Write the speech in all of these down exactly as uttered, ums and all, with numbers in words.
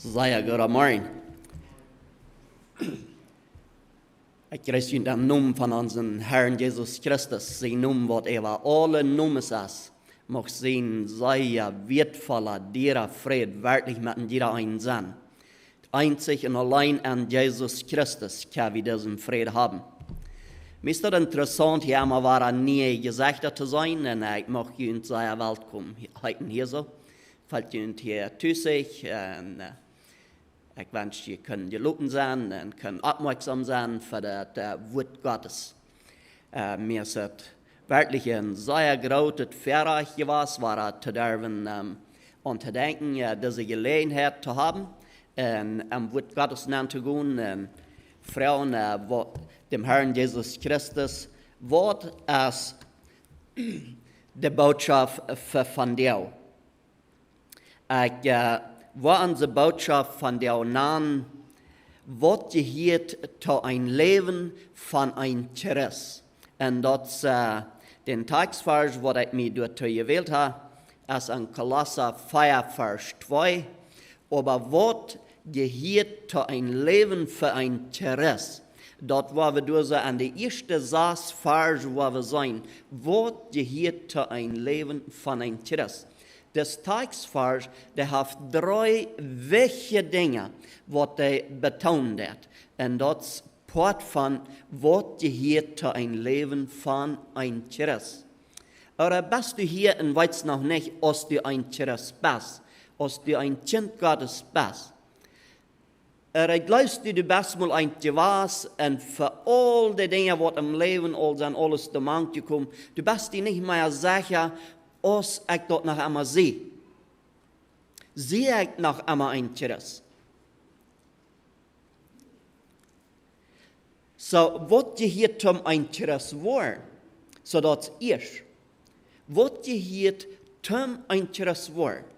Sea gooden Morjen. Ekj jreess junt em Nomen von onsen Herrn Jesus Christus, sien Nomen, waut äwa aule Nomes es, mucht sien sea wieetvolla, diera Fräd werkjlich met jieda eenen sennen. Eenzich un auleen en Jesus Christus kjenn wie disen Fräd haben. Mie es daut interessaunt, hia emma wada niee Jesechta to seenen, un ekj mucht junt sea welkom heeten hia soo. Felt junt hia tus, un, äh, ekj wensch, jie kjennen jeloten sennen un kjennen oppmoakjsom sennen fa daut, äh, Wuat Gottes. Äh, mie es et werkjlich een sea grootet Väarajcht jewast, wada to derwen, ähm, aun to denkjen, äh, dise Jeläajenheit to haben un em Wuat Gottes nenn to gonen un froagen, äh, waut, däm Herrn Jesus Christus, waut es de Botschaft fa vondoag? Ekj, äh, well onse Botschaft vondoag nanen: Waut jehieet to een Läwen von een Christ? Un daut, äh, dän Tekjstvarsch, waut ekj mie doatoo jewält hab, es en Kolossa vea, Varsch twee. Oba waut jehieet to een Läwen fa een Christ? Daut woa wie doa soo aun de ieeschte sas Varsch, woa wie seenen, waut jehieet to een Läwen von een Christ. Dis Tekjstvarsch, dee haft dree wichtje Dinja, waut dee betoonen deit. Un daut es Poat von waut jehieet to een Läwen von een Christ. Ooda best du hia un weetst noch nich, aus du een Christ best, aus du een Kjint Gottes best? Ooda jleefst du, du best mol eent jewast un fa aul de Dinja, waut em Läwen aul sent, aules doamank jekomen, du best die nich mea secha, aus ekj daut noch emol sie? Sie ekj noch emol een Christ? Soo, waut jehieet toom een Christ woaren? Soo, daut es ieescht. Waut jehieet toom een Christ woaren?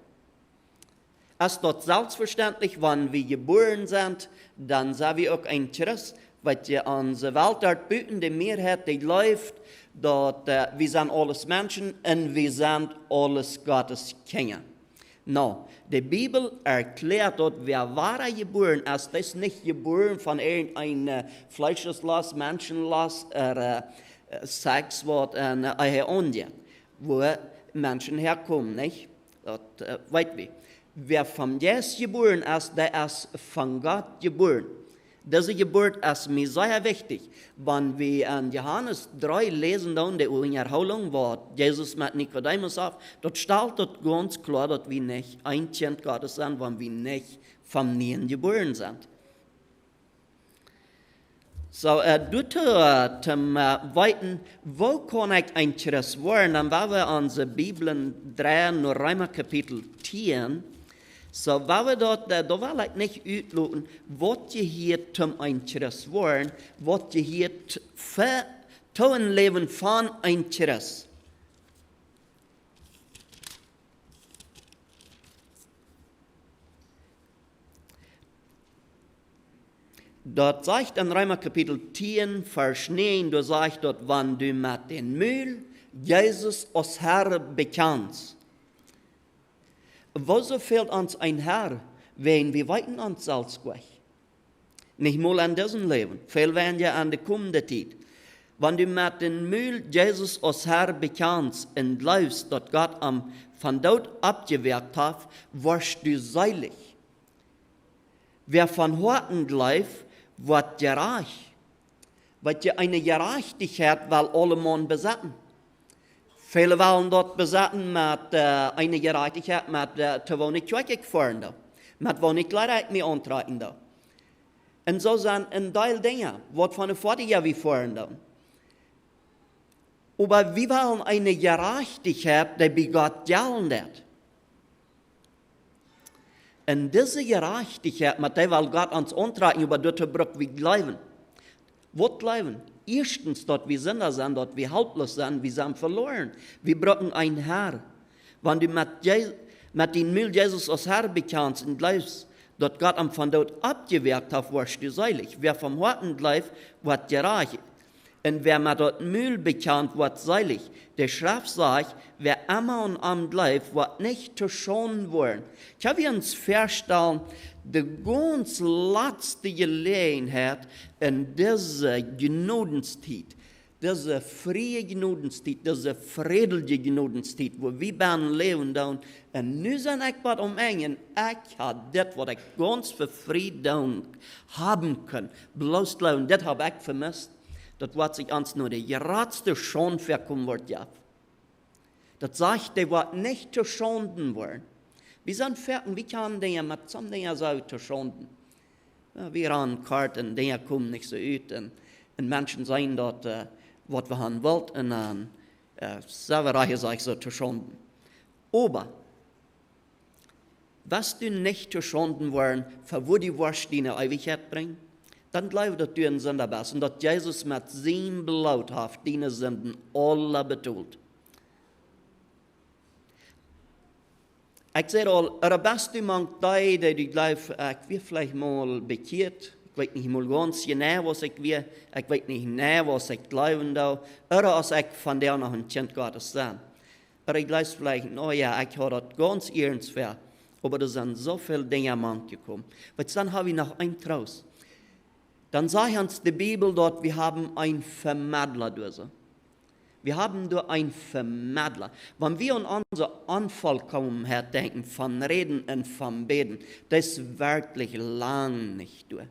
Es daut selfstvestentlich, wan wie jebuaren sent, dan sent wie uk een Christ? Wiels je aun de Welt doa buten, de Mearheit, dee jleeft, daut, äh, wie sent aules Menschen un wie sent aules Gottes Kjinja. Nu, de Bibel erkjläat daut wäa wada jebuaren es, dee es nich jebuaren von irjent een, äh, fleeschlooset, menschenlooset, äh, äh, Saks, waut, äh, hia aunjeit, woo Menschen häakomen, nich? Daut, äh, weet wie. Wäa vom Jeist jebuaren es, dee es von Gott jebuaren. Dise Jeburt es mie sea wichtich. Wan wie en Johanes dree läsen dan, de Unjahoolunk, waut Jesus met Nikodemus haft, daut stalt daut gaunz kloa, daut wie nich een Kjint Gottes sent, wan wie nich vom Nieen jebuaren sent. Soo, äh, doatoo, äh, toom, äh, weeten, woo kaun ekj een Christ woaren? Dan woa wie onse Bibeln dreien no Reema Kapitel tieen. Soo, woa wie daut, äh, doa well ekj nich utloten, waut jehieet toom een Christ woaren, waut jehieet fa, to een Läwen von een Christ. Daut sajcht en Reema Kapitel tieen, Varsch näajen, doa sajcht daut, wan du met dän Mul Jesus aus Herr bekjanst. Wuarom fält ons een Herr, wan wie weeten ons selfst nich? Nich mol en disen Läwen, väl weinja en de komende Tiet. Wan du met dän Mul Jesus aus Herr bekjanst un jleefst, daut Gott am von doot oppjewakjt haft, woascht du seelich. Wäa von Hoaten jleeft, woat jerajcht. Wiels je eene Jerajchtichkjeit well aulemaun besetten. Väle wellen daut besetten met, äh, eene Jerajchtichkjeit met, äh, to woone Kjoakj ekj foaren doo, met woone Kjleeda ekj mie auntrakjen doo. Un soo sent een Deel Dinja, waut von de Foadja wie foaren doo. Oba wie wellen eene Jerajchtichkjeit, dee bie Gott jelt. Un dise Jerajchtichkjeit, met dee well Gott ons auntrakjen, oba doatoo bruck wie jleewen. Waut jleewen? Ieeschtens, daut wie Sinda sent, daut wie helploos sent, wie sent veloaren. Wie brucken een Herr. Wan du met Je-, met dän Mul Jesus aus Herr bekjanst un jleefst, daut Gott am von doot oppjewakjt haft, woascht du seelich. Wäa von Hoaten jleeft, woat jerajcht. Un wäa met daut Mul bekjant, woat seelich. De Schreft sajcht: Wäa emma aun am jleeft, woat nich to Schaunden woaren. Kjenn wie ons väastalen, de gaunz latste Jeläajenheit en dise Jnodentiet, dise friee Jnodentiet, dise frädelje Jnodentiet, wua wie bennen läwen doonen. Un nu sie ekj waut aum Enj, ekj hab dit, waut ekj gaunz fa frie doonen haben kunn, bloos jleewen, dit hab ekj vemist. Daut woat sikj ons no de jratste Schaund väakomen woat, jo. Daut sajcht, dee woat nich to Schaunden woaren. Wie sent foaken, wie kjennen Dinja met soone Dinja soo to Schaunden. Jo, wie rannen kort un Dinja komen nich soo ut. Un, un Menschen seenen daut, äh, waut wie haben wullen, un dan, äh, sent wie rajcht jesajcht soo to Schaunden. Oba, west du nich to Schaunden woaren, fa wua du woascht diene Eewichkjeit brinjen, dan jleew, daut du een Sinda best un daut Jesus met sien Bloot haft diene Sinden aula betolt. Ekj säd aul, ooda best du mank dee, dee du jleefst, ekj wia veleicht mol bekjieet, ekj weet nich mol gaunz jeneiw, aus ekj wia, ekj weet nich jeneiw, aus ekj jleewen doo, ooda aus ekj vondoag noch een Kjint Gottes sie. Ooda du jleefst veleicht, na jo, ekj haud daut gaunz iernst väa, oba doa sent soo väl Dinja mank jekomen. Oba dan hab wie noch een Troost. Dan sajcht ons de Bibel, daut wie haben een Vemedla doa. Wie haben doa een Vemedla. Wan wie aun onse Onvollkomenheit denkjen, von räden un von bäden, daut es werkjlich lang nich doa.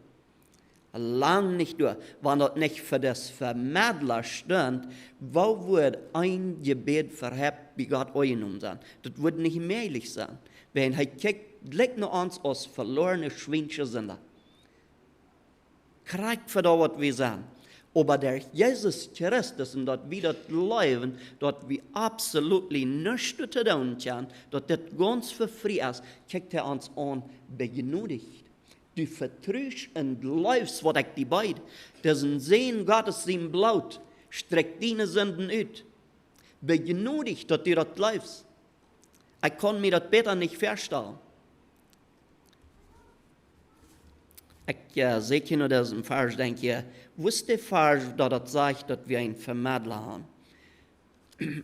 Lang nich doa. Wan daut nich fa dän Vemedla stunt, woo wudd een Jebäd äwahaupt bie Gott aunjenomen sennen? Daut wudd nich mäajlich sennen. Wiels hee kjikjt jlikj no ons aus veloarne, schwiensche Sinda. Krakjt fa daut, waut wie sent. Oba derch Jesus Christus un daut wie daut jleewen, daut wie absolutely nuscht to doonen haben, daut dit gaunz fa frie es, kjikjt hee ons aun, bejnodicht. Du vetrust un jleefst, waut ekj die beed. Daut es een Säajen Gottes, sien Bloot strakjt diene Sinden ut. Bejnodicht, daut du daut jleefst. Ekj kaun mie daut bäta nich väastalen. Ekj, äh, säkj hia no disen Varsch, denkj ekj, woo es de Varsch, daut daut sajcht, daut wie een Vemedla haben?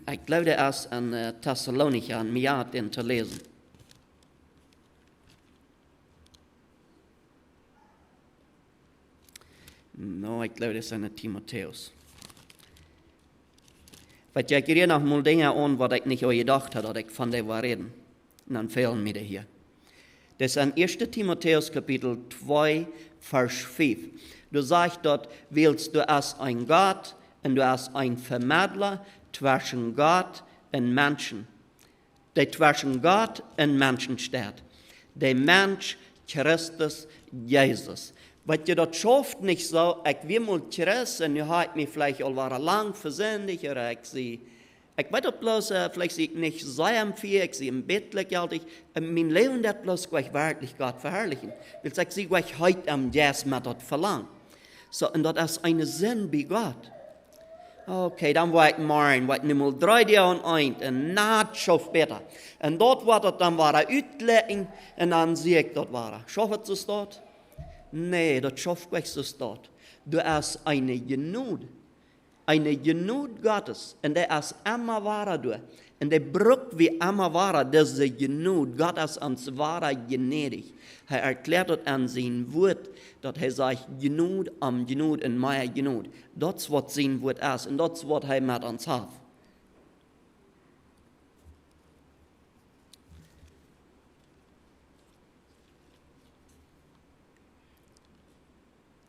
Ekj jleew, daut es en, äh, Tessalonicha, un mie haft dän to läsen. No, ekj jleew, daut es en Timotäus. Waut ekj hia noch mol Dinja aun, waut ekj nich aul jedocht haud, daut ekj von dee wull räden. Un dan fält mie dee hia. Daut es en Ieeschte Timotäus Kapitel twee, Varsch fief. Doa sajcht daut: Wiels doa es een Gott un doa es een Vemedla tweschen Gott un Menschen, dee tweschen Gott un Menschen steit. De Mensch Christus Jesus. Weetst, daut schauft nich soo, ekj wia mol Christ un nu hab ekj mie veleicht aul wada lang vesindicht, ooda ekj sie, ekj weet daut bloos, äh, veleicht sie ekj nich sea väl, ekj sie een bät jlikjjeltich, un mien Läwen deit bloos jlikj werkjlich Gott veharlichen. Wiels ekj sie jlikj heet aum Jeist met daut Velangen. Soo, un daut es eene Sind bie Gott. Okay, dan woa ekj morjen, woa ekj nu mol dree Doag aun eent, un daut schauft bäta. Un daut woat daut dan wada utjlikjen, un dan sie ekj daut wada. Schauft daut soo? Nä, daut schauft nich soo. Doa es eene Jnod. Eene Jnod Gottes. Un dee es emma wada doa. Un dee bruck wie emma wada, dise Jnod. Gott es ons wada jnädich. Hee erkjläat daut en sien Wuat, daut hee sajcht: Jnod om Jnod un mea Jnod. Daut es waut sien Wuat es un daut es waut hee met ons haft.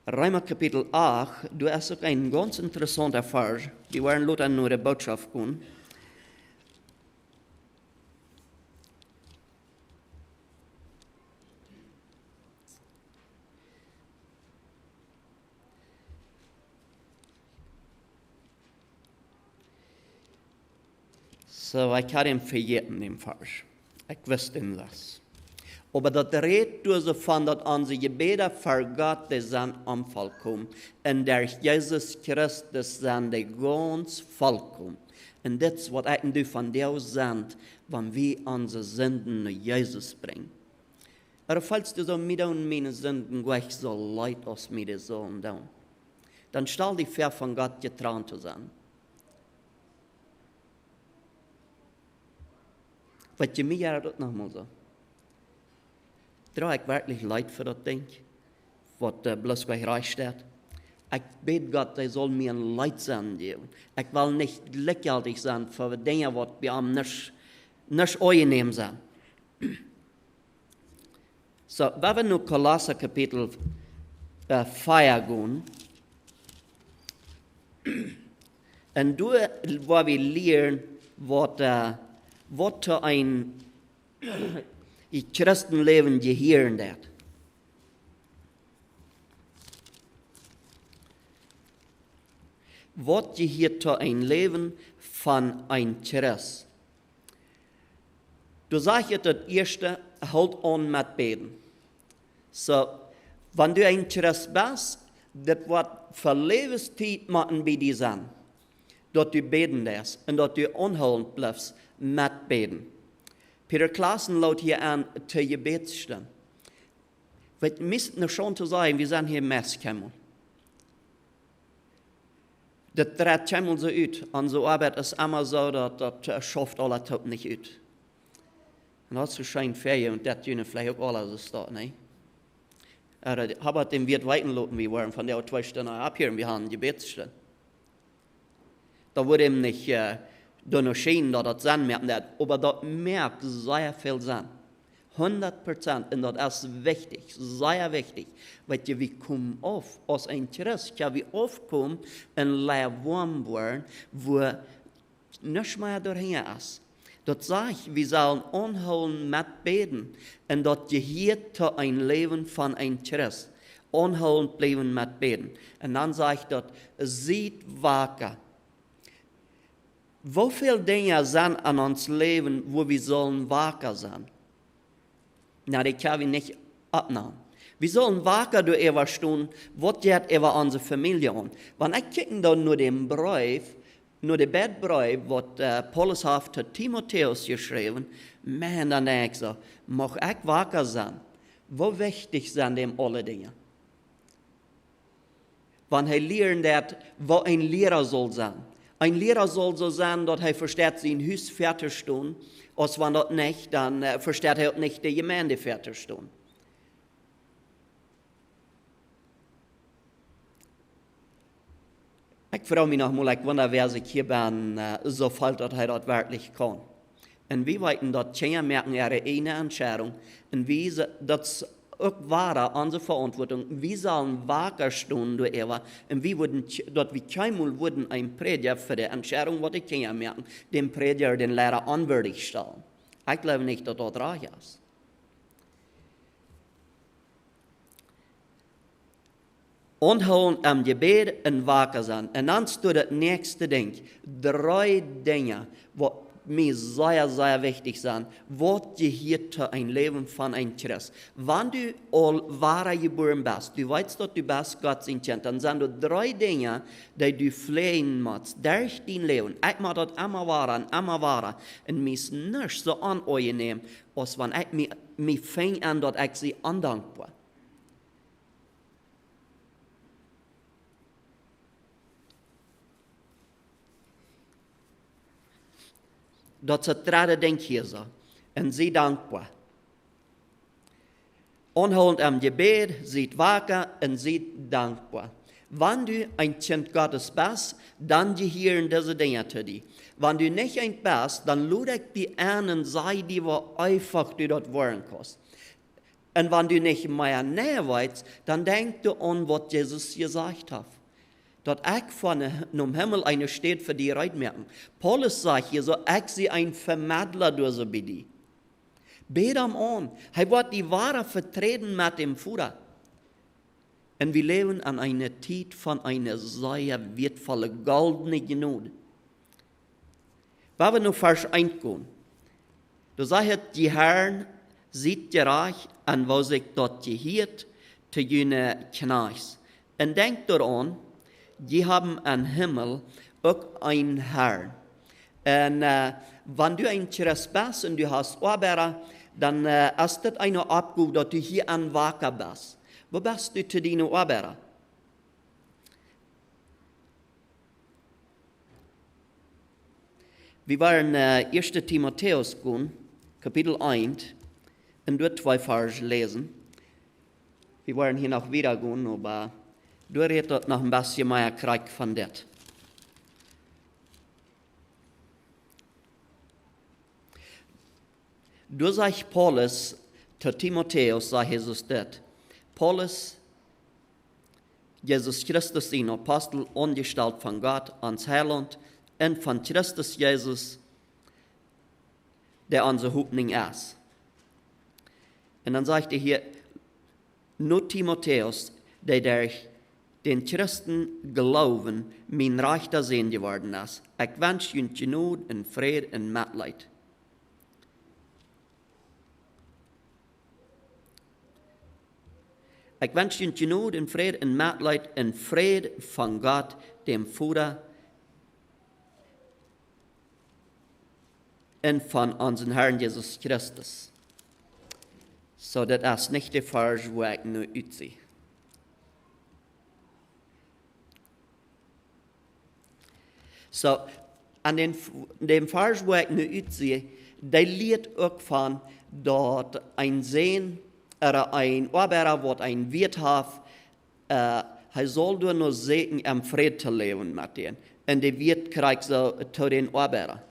Reema Kapitel acht, doa es uk een gaunz interessaunta Varsch. Wie woaren lota no de Bootschoft gonen. Soo, ekj haud am vejäten, dän Varsch. Ekj wist am los. Oba daut rät doa soo von, daut onse Jebäda ver Gott, dee sent onvollkomen. Un derch Jesus Christus sent dee gaunz vollkomen. Un dit es waut ekj un du vondoag sent, wan wie onse Sinden no Jesus brinjen. Ooda fälst du soo, mie doonen miene Sinden jlikj soo leet aus mie dee sellen doonen? Dan stal die väa, von Gott jetrant to sennen. Weet jie, mie jeit daut uk noch mol soo. Droag ekj werkjlich Leet fa daut Dinkj, waut, äh, bloos bie Reich steit? Ekj bäd Gott, hee saul mie een Leet sennen jäwen. Ekj well nich jlikjjeltich sennen fa Dinja, waut bie am nich, nich aunjenäm sent. Soo, wan wie nu Kolossa Kapitel, äh, vea gonen, un doa woa wie lieren, waut, äh, waut to een Christenläwen jehieren deit. Waut jehieet to een Läwen von een Christ? Doa sajcht et daut ieeschte, hool aun met bäden. Soo, wan du een Christ best, daut woat fa Läwenstiet motten bie die sennen, daut du bäden deist un daut du aunhoolent blifst met bäden. Peter Klassen lod hia aun to Jebädstund. Weet, mie es et ne Schaund to sajen, wie sent hia meist kjeenmol. Daut rät kjeenmol soo ut. Onse Oabeit es emma soo, daut, daut, äh, schauft aula toop nich ut. Un daut es soo scheen fa junt, un daut june veleicht uk aula soo staut, nä? Oba daut hab ekj dän Wirt weeten loten, wie woaren von de twee Stunden aufhieren, wie haben Jebädstund. Daut woat am nich, äh, doano schienen, daut daut Senn moakt, nä, oba daut moakt sea väl Senn. Hundat Prozent, un daut es wichtich, sea wichtich. Weet jie, wie komen auf, aus een Christ, jo, wie aufkomen un leewa woam woaren, wua nuscht mea doahinja es. Daut sajcht, wie sellen aunhoolen met bäden, un daut jehieet to een Läwen von een Christ. Aunhoolent bliewen met bäden. Un dan sajcht daut, siet waka. Woo väl Dinja sent en ons Läwen, wua wie sellen waka sennen? Na, dee kjenn wie nich oppnämen. Wie sellen waka doaräwa stonen, waut jeit äwa onse Famielje aun. Wan ekj kjikj dan no dän Breef, no de beid Breew, waut, äh, Paulus haft to Timotäus jeschräwen, Maun, dan denkj ekj soo, mucht ekj waka sennen? Woo wichtich sent däm aule Dinja? Wan hee lieren deit, woo een Liera saul sennen. Een Liera saul soo sennen, daut hee vesteit sien Hus väa to stonen, aus wan daut nich, dan, äh, vesteit hee uk nich de Jemeent väa to stonen. Ekj froag mie noch mol, ekj wunda, wäa sikj hia bennen, äh, soo felt, daut hee daut werkjlich kaun. Un wie weeten, daut Kjinja moaken äare eejne Entscheidunk. Un wie se-, daut es uk wada onse Veauntwuatunk. Wie sellen waka stonen doaräwa. Un wie wudden kj-, daut wie kjeenmol wudden een Prädja fa de Entscheidunk, waut de Kjinja moaken, dän Prädja, dän Liera onwieedich stalen. Ekj jleew nich, daut daut rajcht es. Aunhoolen em Jebäd un waka sennen. Un dan es doa daut näakjste Dinkj. Dree Dinja, waut mie sea, sea wichtich sent, waut jehieet to een Läwen von een Christ. Wan du aul wada jebuaren best, du weetst, daut du best Gott sien Kjint, dan sent doa dree Dinja, dee du fläajen motst, derch dien Läwen. Ekj mott daut emma wada un emma wada. Un mie es nuscht soo onaunjenäm, aus wan ekj mie, mie finj aun, daut ekj sie ondankboa. Daut es daut dredde Dinkj hia soo. Un sie dankboa. Aunhoolent em Jebäd, siet waka un siet dankboa. Wan du een Kjint Gottes best, dan jehieren dise Dinja to die. Wan du nich eent best, dan lod ekj die en un saj die, woo eefach du daut woaren kaust. Un wan du nich mea nä weetst, dan denkj doaraun, waut Jesus jesajcht haft. Daut ekj von de, nom Himmel eene Städ fa die reed moaken. Paulus sajcht hia soo, ekj sie een Vemedla doa soo bie die. Bäd am aun. Hee woat die wada veträden met däm Voda. Un wie läwen en eene Tiet von eene sea wieetvolle goldne Jnod. Wan wie no Varsch eent gonen, doa sajcht et, jie Harn, siet jerajcht aun woo sikj daut jehieet to june Kjnajchts. Un denkjt doaraun, jie haben em Himmel uk een Harn. Un, äh, wan du een Christ best un du hast Oabeida, dan, äh, es daut eene Oppgow, daut du hia aun waka best. Woo best du to diene Oabeida? Wie woaren, äh, Ieeschte Timotäus gonen, Kapitel eent, un doa twee Varsch läsen. Wie woaren hia noch wieda gonen, oba doa rät daut noch een bät mea krakjt von dit. Doa sajcht Paulus to Timotäus, sajcht Jesus dit: Paulus, Jesus Christus sien Apostel, aunjestalt von Gott, ons Heilaunt, un von Christus Jesus, dee onse Hopninj es. Un dan sajcht hee hia: No Timotäus, dee derch dän Christen Gloowen mien rajchta Sän jeworden es. Ekj wensch junt Jnod un Fräd un Metleet. Ekj wensch junt Jnod un Fräd un Metleet un Fräd von Gott, däm Voda, un von onsen Herrn Jesus Christus. Soo, daut es nich de Varsch, wua ekj no utsee. Soo, aun dän, dän Varsch, wua ekj no utsee, dee lieet uk von daut een Sän, ooda een Oabeida, waut een Wieet haft, äh, hee saul doano seenen, em Fräd to läwen met dän. Un dee Wieet kjricht soo to dän Oabeida.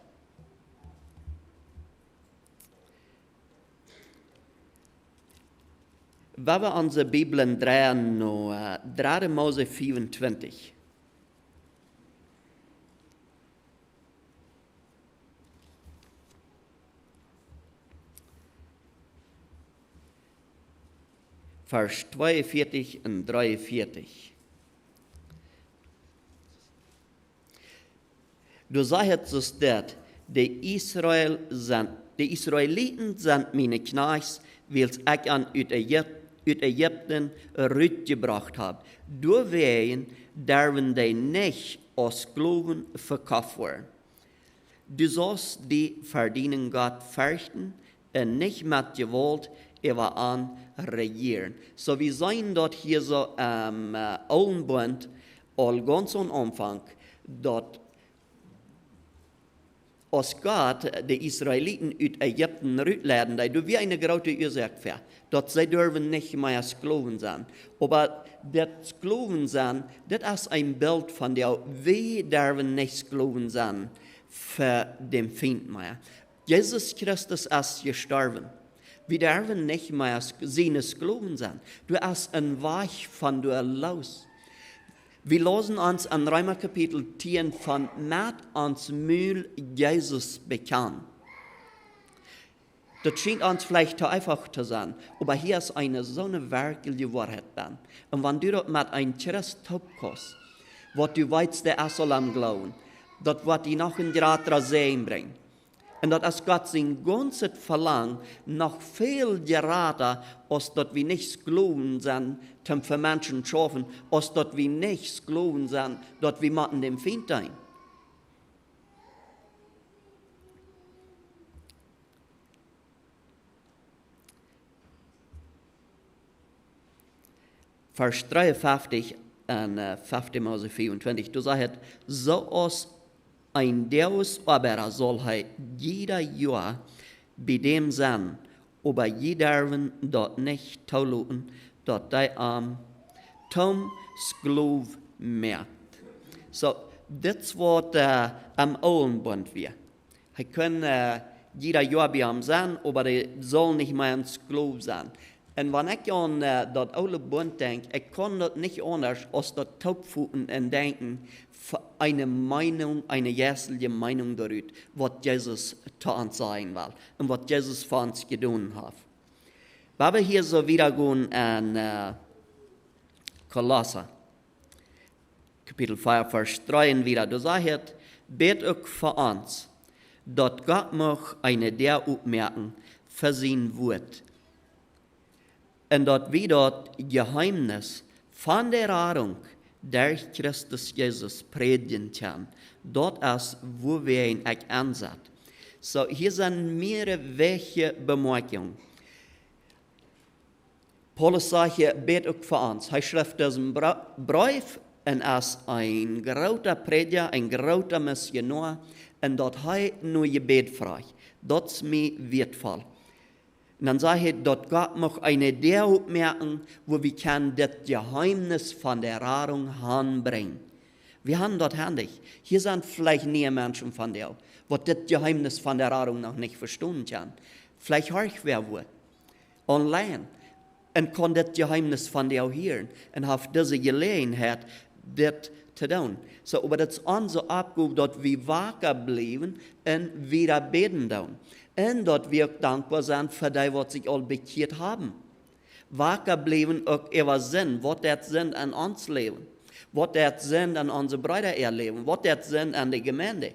Wan wie onse Bibeln dreien no, äh, dredde Mose fiefuntwintich. Varsch tweeunvieetich un dreeunvieetich. Doa sajcht et soo dit: De Israel sent, de Israeliten sent miene Kjnajchts, wiels ekj an ut Ägip-, ut Ägipten rutjebrocht hab. Doawäajen derwen dee nich aus Sklowen vekoft woaren. Du saust die fa dienen Gott ferchten un nich met Jewault äwa an rejieren. Soo, wie seenen daut hia soo, ähm, äh, Oolen Bunt aul gaunz aum Aunfank, daut aus Gott de Israeliten ut Ägipten rutleiden deed, doa wia eene groote Uasoak fa, daut see derwen nich mea Sklowen sennen. Oba daut Sklowen sennen, daut es een Bilt von daut, wie derwen nich Sklowen sennen fa dän Fient mea. Jesus Christus es jestorwen. Wie derwen nich mea sk-, siene Sklowen sennen. Doa es een Wajch von doa loos. Wie läsen ons en Reema Kapitel tieen von: Met ons Mul Jesus bekjanen. Daut schient ons veleicht too eefach to sennen, oba hia es eene soone werkjliche Woarheit benn. Un wan du daut met een Christ toop kaust, waut du weetst, dee es aul aum Gloowen, daut woat die noch een jratra Säajen brinjen. Un daut es Gott sien gaunzet Velangen, noch väl jrata, aus daut wie nich Sklowen sent, toom fa Menschen schaufen, aus daut wie nich Sklowen sent, daut wie motten däm Fient deenen. Varsch dreeunfeftich un, äh, fefte Mose vea un twintich, doa sajcht et: Soo aus een Doagoabeida saul hee jieda Joa bie däm sennen, oba jie derwen daut nich toloten, daut dee am toom Sklow moakt. Soo, dit es waut, äh, aum Oolen Bunt wia. Hee kunn, äh, jieda Joa bie am sennen, oba hee saul nich mea een Sklow sennen. Un wan ekj aun, äh, daut Oole Bunt denkj, ekj kaun daut nich aundasch aus daut toopfoten un denkjen, fa eene Meinung, eene jeistelje Meinung doarut, waut Jesus to ons sajen well un waut Jesus fa ons jedonen haft. Wan wie hia soo wieda gonen en, äh, Kolossa, Kapitel vea, Varsch dree un wieda, doa sajcht et: Bät uk fa ons, daut Gott mucht eene Däa opmoaken fa sien Wuat. Un daut wie daut Jeheemnis von de Radunk derch Christus Jesus prädjen kjennen. Daut es, wuawäajen ekj aunsaut. Soo, hia sent mearere Wäakje Bemoakjungen. Paulus sajcht hia: Bät uk fa ons. Hee schrift disen Bra-, Breef un es een groota Prädja, een groota Missionoa, Un daut hee no Jebäd fruach, daut es mie wieetvoll. Un dan sajcht hee, daut Gott mucht eene Däa opmoaken, wua wie kjennen daut Jeheemnis von de Radunk hanbrinjen. Wie haben daut haundich. Hia sent veleicht niee Menschen von die, waut daut Jeheemnis von de Radunk noch nich vestonen kjennen. Veleicht horcht wäa wua online un kaun daut Jeheemnis von die hieren un haft dise Jeläajenheit, dit to doonen. Soo, oba daut es onse Oppgow, daut wie waka bliewen un wieda bäden doonen. Un daut wie uk dankboa sent fa dee, waut sikj aul bekjieet haben. Waka bliewen uk äwa Sind, waut daut Sind aun ons Läwen, waut daut Sind aun onse Breeda äa Läwen, waut daut Sind aun de Jemeent.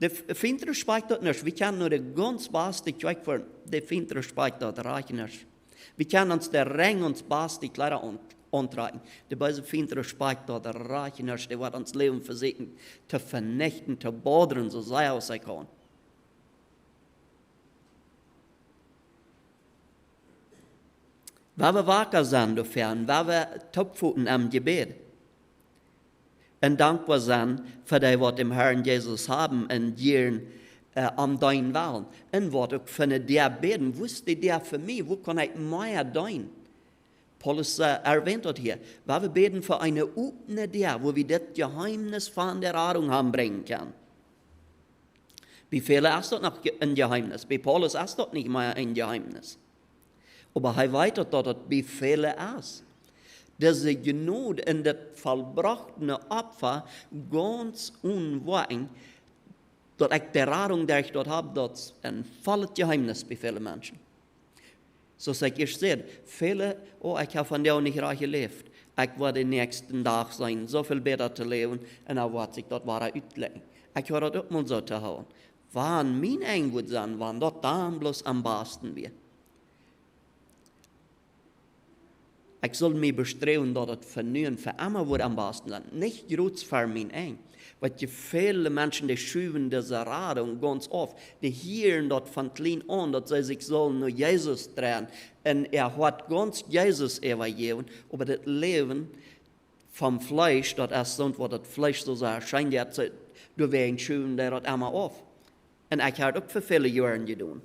De F-, Fient respakjt daut nich. Wie kjennen no de gaunz baste Kjoakj foaren. De Fient respakjt daut rajcht nich. Wie kjennen ons de Rinj, ons baste Kjleeda aun-, auntrakjen. De beese Fient respakjt daut rajcht nich. Dee woat ons Läwen vesieekjen to venichten, to bodren, soo sea aus hee kaun. Wan wie waka sent doafäa, wan wie toopfoten em Jebäd un dankboa sent fa dee, waut dän Harn Jesus haben un jieren, äh, aun dän Wellen. Un waut uk fa ne Däa bäden, woo es dee Däa fa mie, woo kaun ekj mea doonen? Paulus, äh, erwähnt daut hia. Wan wie bäden fa eene opne Däa, wua wie daut Jeheemnis von de Radunk hanbrinjen kjennen. Bie väle es daut noch je-, een Jeheemnis. Bie Paulus es daut nich mea een Jeheemnis. Oba hee weet daut, daut et bie väle es. Dise Jnod un dit vollbrochtne Opfa gaunz onen Woakjen, daut ekj de Radunk derch daut hab, daut es een vollet Jeheemnis bie väle Menschen. Soo aus ekj ieescht säd, väle, "Oh, ekj hab vondoag nich rajcht jeläft. Ekj woa dän näakjsten Dach seenen, soo väl bäta to läwen, un dan woat sikj daut wada utlekjen." Ekj hab daut uk mol soo to hieren. Wan mien Enj wudd sennen, wan daut dan bloos aum basten wia. Ekj sull mie besträwen, daut et fa nu un fa emma wudd aum basten sennen. Nich jrods fa mien Enj. Waut je väle Menschen, dee schuwen dise Radunk gaunz auf. Dee hieren daut von kjlien aun, daut see sikj sullen no Jesus dreien. Un äa Hoat gaunz Jesus äwajäwen, oba daut Läwen vom Fleesch, daut es soont, waut daut Fleesch soo sea scheen jeit, see, doawäajen schuwen dee daut emma auf. Un ekj hab daut uk fa väle Joaren jedonen.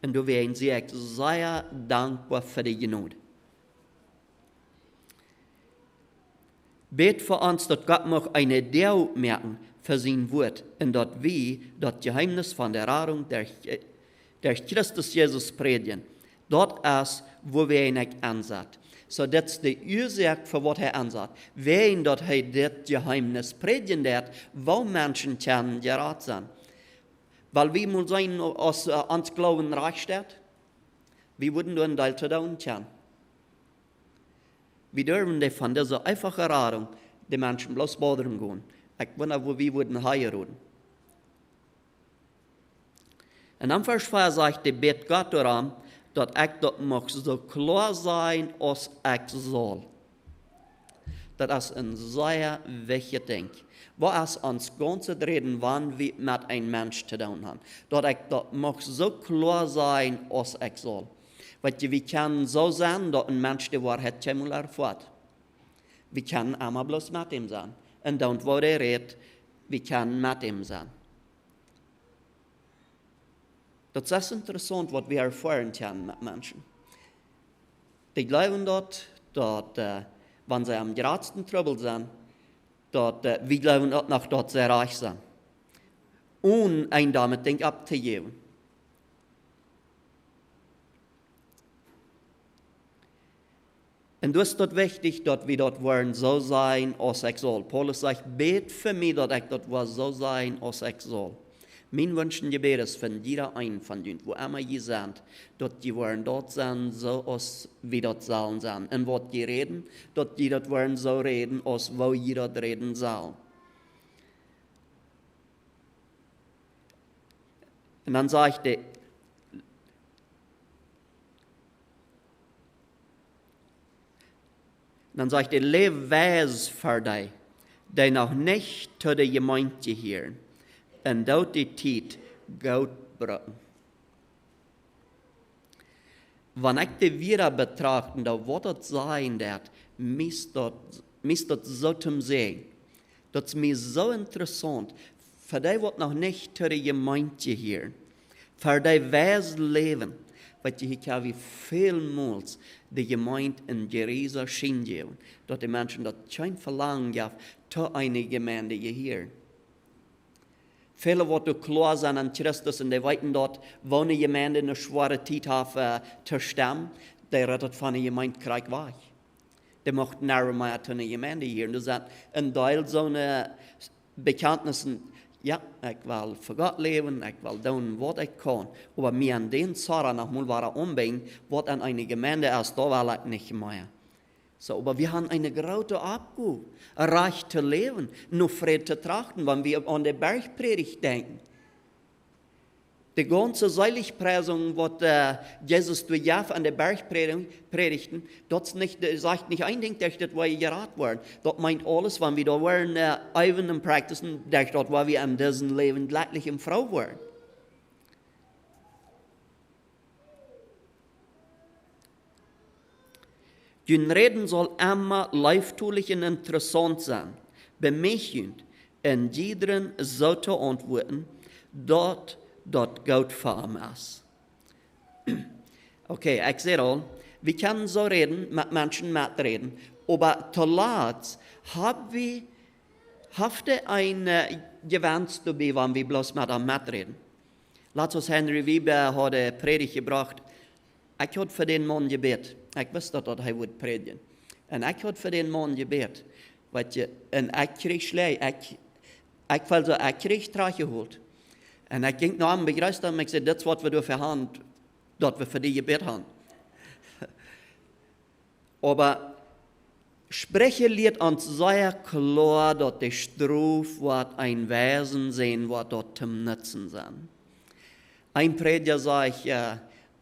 Un doawäajen sie ekj sea dankboa fa de Jnod. Bät fa ons, daut Gott mucht eene Däa opmoaken fa sien Wuat un daut wie daut Jeheemnis von de Radunk derch, derch Christus Jesus prädjen. Daut es, wuawäajen ekj ensat. Soo, daut es de Uasoak fa waut hee ensat. Wäajen daut hee dit Jeheemnis prädjen deed, woo Menschen kjennen jerat sennen. Wiels wie mol seenen, aus, äh, ons Gloowen rajcht steit, wie wudden doa een Deel to doonen kjennen. Wie derwen dee von dise eefache Radunk, de Menschen bloos bodren gonen. Ekj wunda, woo wie wudden hia roden. Un dan Varsch vea sajcht, dee bät Gott doarom, daut ekj daut mucht soo kloa sajen aus ekj saul. Daut es een sea wichtjet Dinkj. Waut es ons gaunzet Räden, wan wie met een Mensch to doonen haben? Daut ekj daut mucht soo kloa sajen aus ekj saul. Weetst, wie kjennen soo sennen, daut een Mensch de Woarheit kjeenmol erfoat. Wie kjennen emma bloos met am sennen. Un dan, woo hee rät, wie kjennen met am sennen. Daut es interessaunt, waut wie erfoaren kjennen met Menschen. Dee jleewen daut, daut, äh, wan see aum jratsten Trubbel sent, daut, äh, wie jleewen uk noch, daut see rajcht sent. Onen een doamet Dinkj opptojäwen. Un doa es daut wichtich, daut wie daut woaren soo sajen aus ekj saul. Paulus sajcht: "Bät fa mie, daut ekj daut woa soo sajen aus ekj saul." Mien Wunsch un Jebäd es fa jieda een von junt, wua emma jie sent, daut jie woaren daut sennen soo aus wie daut sellen sennen. Un waut jie räden, daut jie daut woaren soo räden aus woo jie daut räden sellen. Un dan sajcht hee, dan sajcht hee: "Läft wies fa dee, dee noch nich to de Jemeent jehieren, un doot de Tiet goot brucken." Wan ekj de Wieed betracht, dan woat daut sennen, daut mie es daut, mie es daut soo toom Säajen. Daut es mie soo interessaunt, fa dee waut noch nich to de Jemeent jehieren, fa dee wiest Läwen, waut jie hia, wie väl mol de Jemeent en Jeresa schienen jäwen, daut de Menschen daut kjeen Velangen jeef, to eene Jemeent jehieren. Väle waut doa kloa sent aun Christus un dee weeten daut, wan eene Jemeent eene schwoare Tiet haft, äh, to stemmen, dee rät daut von de Jemeent krakjt wajch. Dee muchten nich mea to eene Jemeent jehieren. Doa sent een Deel soone Bekjantnissen, jo, ekj well fa Gott läwen, ekj well doonen waut ekj kaun. Oba mie aun dän Sora noch mol wada aunbinjen, waut aun eene Jemeent es, doa well ekj nich mea. Soo, oba wie haben eene groote Oppgow, rajcht to läwen, no Fräd to trachten, wan wie aun de Bergprädicht denkjen. De gaunze Seligpreisung, waut, äh, Jesus doa jeef aun de Bergprädichten, daut es nich, dee sajcht nich een Dinkj, daut wie jerat woaren. Daut meent aules, wan wie doa woaren, äh, äwen un practicen, daut wie aun disen Läwen jlekjlich un froo woaren. Jun Räden saul emma leeftolich un interessaunt sennen. Bemieecht junt, en jiedrem soo to auntwuaden, daut daut goot fa am es. Okay, ekj säd aul, wie kjennen soo räden, met Menschen meträden, oba toolatst hab wie, haft et een, äh, Jewenst doabie, wan wie bloos met am meträden. Latst, aus Henry Wiebe haud de Prädicht jebrocht, ekj haud fa dän Maun jebät. Ekj wist daut, daut hee wudd prädjen. Un ekj haud fa dän Maun jebät. Weetst, un ekj kjrieech Schläaj, ekj, ekj feeld soo, ekj kjrieech trajchtjehoolt. Un ekj jinkj no am, bejreesd am, ekj säd: "Dit es waut wie doafäa haben, daut wie fa die jebät haben." Oba Spricha lieet ons sea kloa, daut de Strof woat een Wesen sennen, woat daut toom Nutzen sennen. Een Prädja säd, jo,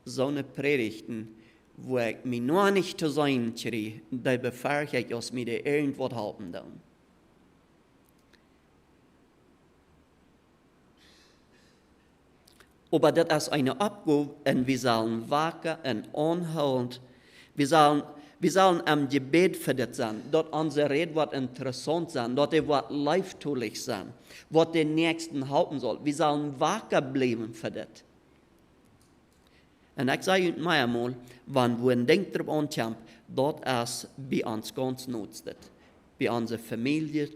soone Prädichten, wua ekj mie noch nich to seenen kjrie, dee befäacht ekj, aus mie dee irjentwaut halpen doonen. Oba daut es eene Oppgow, un wie sellen woakjen un aunhoolent, wie sellen, wie sellen aum Jebäd fa dit sennen, daut onse Räd woat interessaunt sennen, daut dee woat leeftolich sennen, waut dän Näakjsten halpen saul. Wie sellen woakjen bliewen fa dit. Un ekj saj junt meamol, wan wie een Dinkj doaropp aunkjemt, daut es bie ons gaunz notstet. Bie onse Famielje,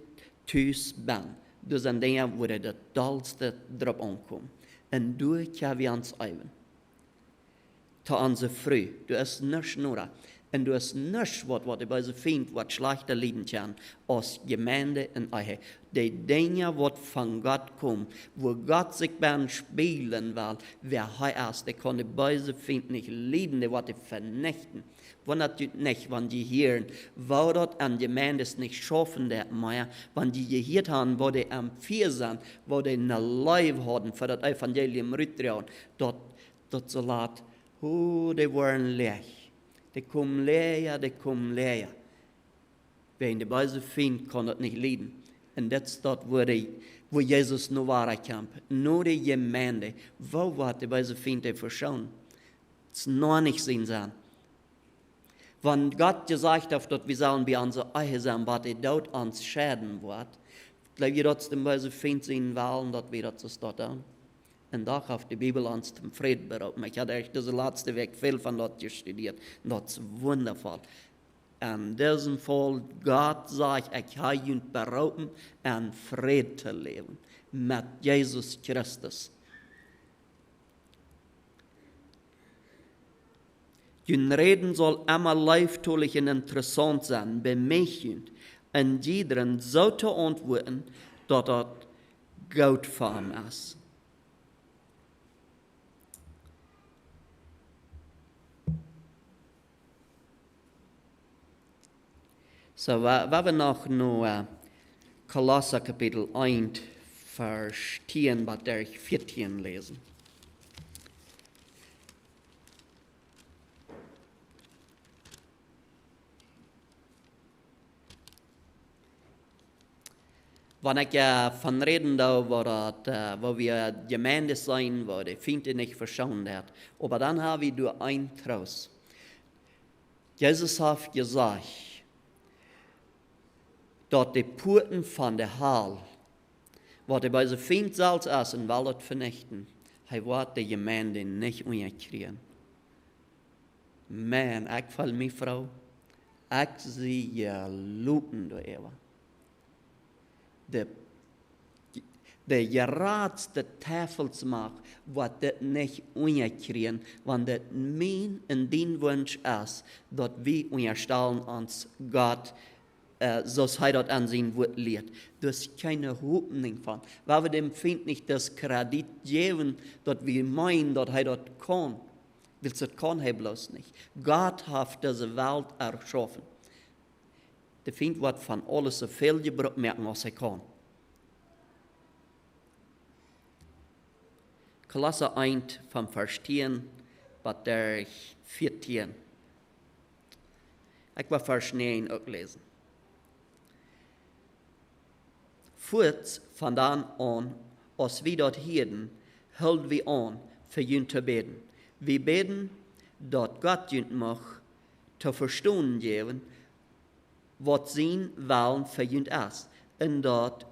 tus, bennen. Daut sent Dinja, wua daut dollste doaropp aunkjemt. Un doa kjenn wie ons äwen. To onse Fru, doa es nuscht noda. Un doa es nuscht waut, waut de beese Fient waut schlajchta lieden kjennen, aus Jemeent un Ehe. De Dinja waut von Gott komen, wua Gott sikj bennen spiegeln well, wäa hee es, dee kaun de beese Fient nich lieden, dee woat dee venichten. Wundert junt nich, wan jie hieren, woo daut aun Jemeenten nich schaufen deit mea, wan jie jehieet haben, woo dee aum Fia sent, woo dee ne Leew hauden fa daut Evangelium rutdroagen, daut, daut see lat, oh, dee woaren läach. Dee komen läaja, dee komen läaja. Wäajen de beese Fient kaun daut nich lieden. Un daut es daut, wua dee, wua Jesus no wada kjemt. No de Jemeent. Woo woat de beese Fient dee veschoonen? Daut es noch nich sien sennen. Wan Gott jesajcht haft, daut wie sellen bie onse Ehe sennen, bat de Doot ons scheiden woat, jleew jie, daut es däm beese Fient sien Wellen, daut wie daut soo doonen? Un doch haft de Bibel ons toom Fräd beroopen. Ekj haud ejentlich dise latste Wäakj väl von daut jestudieet. Un daut es wundafoll. En disem Faul, Gott sajcht, ekj hab junt beroopen, en Fräd to läwen met Jesus Christus. Jun Räden saul emma leeftolich un interessaunt sennen, bemieecht junt, en jiedrem soo to auntwuaden, daut daut goot fa am es. Soo, wa-, wan wie noch no, äh, Kolossa Kapitel eent, Varsch tieen bat Varsch vieetieen läsen. Wan ekj, äh, von räden doo, woo daut, äh, woo wie Jemeent sent, woo de Fient nich veschoonen deit. Oba dan hab wie doa een Troost. Jesus haft jesajcht, daut de Puaten von de Hal, waut de beese Fient selfst es un well daut venichten, hee woat de Jemeent nich unjakjrieen. Maun, ekj feel mie froo, ekj sie jeloten doaräwa. De, de jratste Teufelsmacht woat dit nich unjakjrieen, wan dit mien un dien Wunsch es, daut wie unjastalen ons Gott, äh, soo aus hee daut aun sien Wuat lieet. Doa es kjeene Hopninj von. Wie woaren däm Fient nich daut Kredit jäwen, daut wie meenen, daut hee daut kaun. Wiels daut kaun hee bloos nich. Gott haft dise Welt erschaufen. De Fient woat von aules soo väl Jebruck moaken aus hee kaun. Kolossa eent von Varsch tieen bat Varsch vieetieen. Ekj well Varsch näajen uk läsen. Fuaz von dan aun, aus wie daut hieeden, hilden wie aun, fa junt to bäden. Wie bäden, daut Gott junt mucht to vestonen jäwen, waut sien Wellen fa junt es, un daut,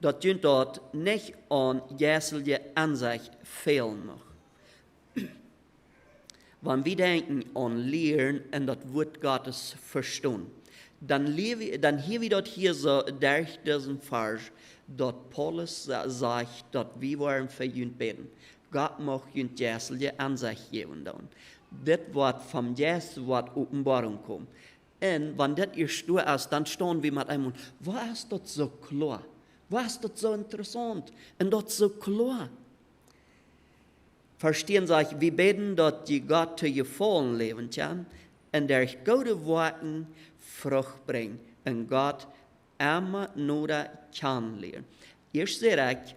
daut junt daut nich aun jeistelje Ensecht fälen mucht. Wan wie denkjen aun lieren un daut Wuat Gottes vestonen, dan lia wie, dan hia wie daut hia soo derch disen Varsch, daut Paulus sa-, sajcht, daut wie woaren fa junt bäden. Gott mucht junt jeistelje Ensecht jäwen doonen. Dit woat vom Jeist, woat Openboarunk komen. Un wan dit ieescht doa es, dan staun wie met eemol, woo es daut soo kloa? Woo es daut soo interessaunt? Un daut soo kloa. Varsch tieen sajcht, wie bäden, daut jie Gott to Jefaulen läwen kjennen un derch goode Woakjen Frucht brinjen un Gott emma noda kjanen lieren. Ieescht säd ekj,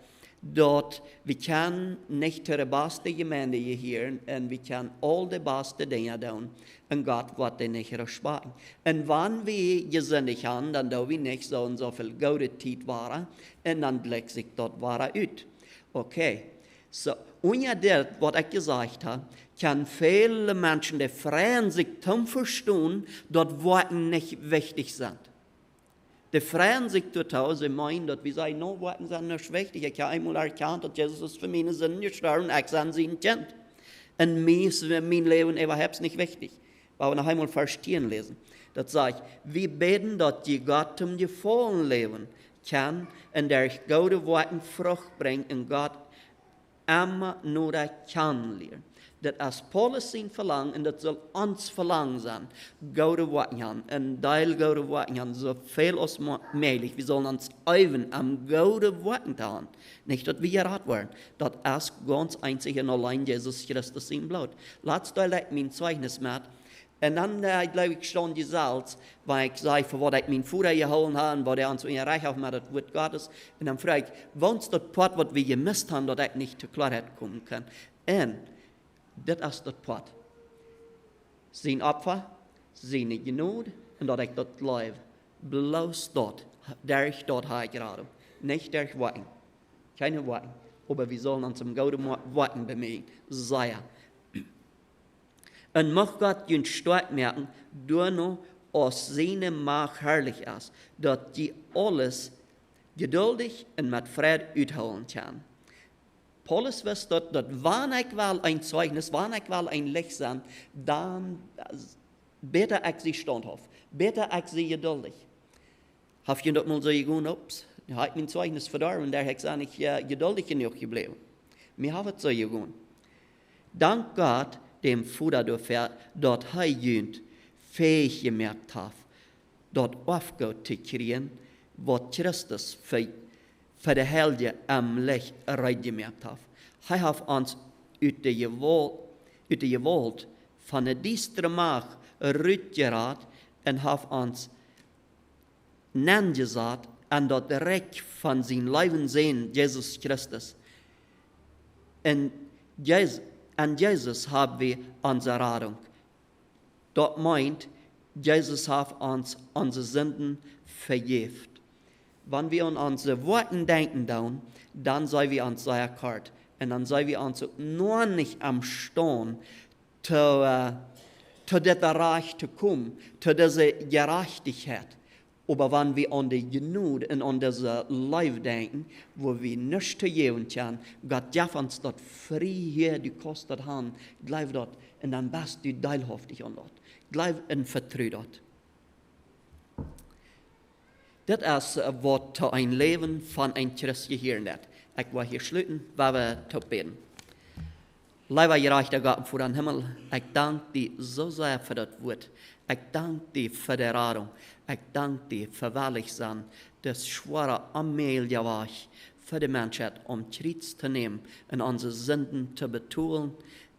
daut wie kjennen nich to de baste Jemeent jehieren un wie kjennen aul de baste Dinja doonen un Gott woat dee nich respakjten. Un wan wie jesindicht haben, dan doo wie nich soo un soo väl goode Tiet woaren un dan jlikj sikj daut wada ut. Okay, soo, unja dit, waut ekj jesajcht hab, kjennen väle Menschen, dee freien sikj toom vestonen, daut Woakjen nich wichtich sent. Dee freien sikj doatoo, see meenen, daut wie sajen, no, Woakjen sent nich wichtich. Ekj hab eemol erkjant, daut Jesus es fa miene Sinden jestorwen, ekj sie sien Kjint. Un mie es mien Läwen äwahaupt nich wichtich. Oba noch eemol Varsch tieen läsen. Daut sajcht, wie bäden, daut jie Gott toom Jefaulen läwen kjennen un derch goode Woakjen Frucht brinjen un Gott emma noda kjanen lieren. Daut es Paulus sien Velangen un daut saul ons Velangen sennen. Goode Woakjen haben, een Deel goode Woakjen haben, soo väl aus mo-, mäajlich. Wie sellen ons eewen aun goode Woakjen doonen. Nich daut wie jerat woaren. Daut es gaunz eenzich un auleen Jesus Christus sien Bloot. Latst deeld ekj mien Zeichnis met. Un dan, äh, jleew ekj, staund jie selfst, wan ekj saj, fa waut ekj mien Voda jehoolen hab un waut hee ons unjarecht haft met daut Wuat Gottes. Un dan fruach ekj, woo es daut Poat, waut wie jemist haben, daut ekj nich to Kloarheit komen kaun. Un dit es daut Poat. Sien Opfa, siene Jnod, un daut ekj daut jleew. Bloos daut, derch daut hab ekj Radunk. Nich derch Woakjen. Kjeene Woakjen. Oba wie sellen ons aun goode Mo-, Woakjen bemieejen. Sea. Un mucht Gott junt stoakj moaken, doano aus siene Macht harlich es, daut jie aules jeduldich un met Freid uthoolen kjennen. Paulus wist daut, daut wan ekj well een Zeichnis, wan ekj well een Licht sennen, dan, äh, bäta ekj sie staunthauft, bäta ekj sie jeduldich. Haft junt daut mol soo jegonen, ups, nu hab ekj mien Zeichnis vedorwen, doa hab ekj soo nich, äh, jeduldich jenuach jebläwen. Mie haft et soo jegonen. Dank Gott, däm Voda, doafäa, daut hee junt fäich jemoakt haft, daut Oafgoot to kjrieen, waut Christus fa, fa de Heilje em Licht reed jemoakt haft. Hee haft ons ut de Jewault, ut de Jewault von de diestre Macht rutjerat un haft ons nenjesat aun daut Rikj von sienen leewen Sän, Jesus Christus. En Jes-, en Jesus hab wie onse Radunk. Daut meent, Jesus haft ons onse Sinden vejäft. Wan wie aun onse Woakjen denkjen doonen, dan sent wie ons sea kort. Un dan sent wie ons uk noch nich emstaund to, äh, to dit Rajcht to komen, to dise Jerajchtichkjeit. Oba wan wie aun de Jnod un aun dise Leew denkjen, wua wie nuscht to jäwen kjennen, Gott jeft ons daut frie hia, du kaust daut han, jleew daut, un dan best du deelhauftich aun daut. Jleew un vetru daut. Dit es, äh, waut to een Läwen von een Christ jehieren deit. Ekj woa hia schluten, woa wie toop bäden. Leewa jerajchta Gott, Voda em Himmel, ekj dank die soo sea fa daut Wuat. Ekj dank die fa de Radunk. Ekj dank die fa wellich sennen, daut schwoare, onmäajliche Wajch fa de Menschheit om Kjriez to nämen un onse Sinden to betolen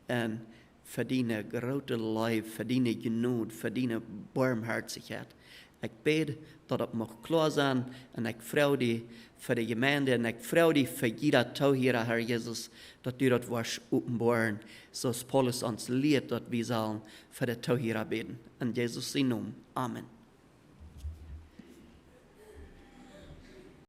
un fa diene groote Leew, fa diene Jnod, fa diene Boamhoatichkjeit. Ekj bäd, daut daut mucht kloa sennen, un ekj frei die fa de Jemeent, un ekj frei die fa jieda Toohiera, Herr Jesus, daut du daut woascht openboaren, soo aus Paulus ons lieet, daut wie sellen fa de Toohiera bäden. En Jesus sien Nomen. Amen.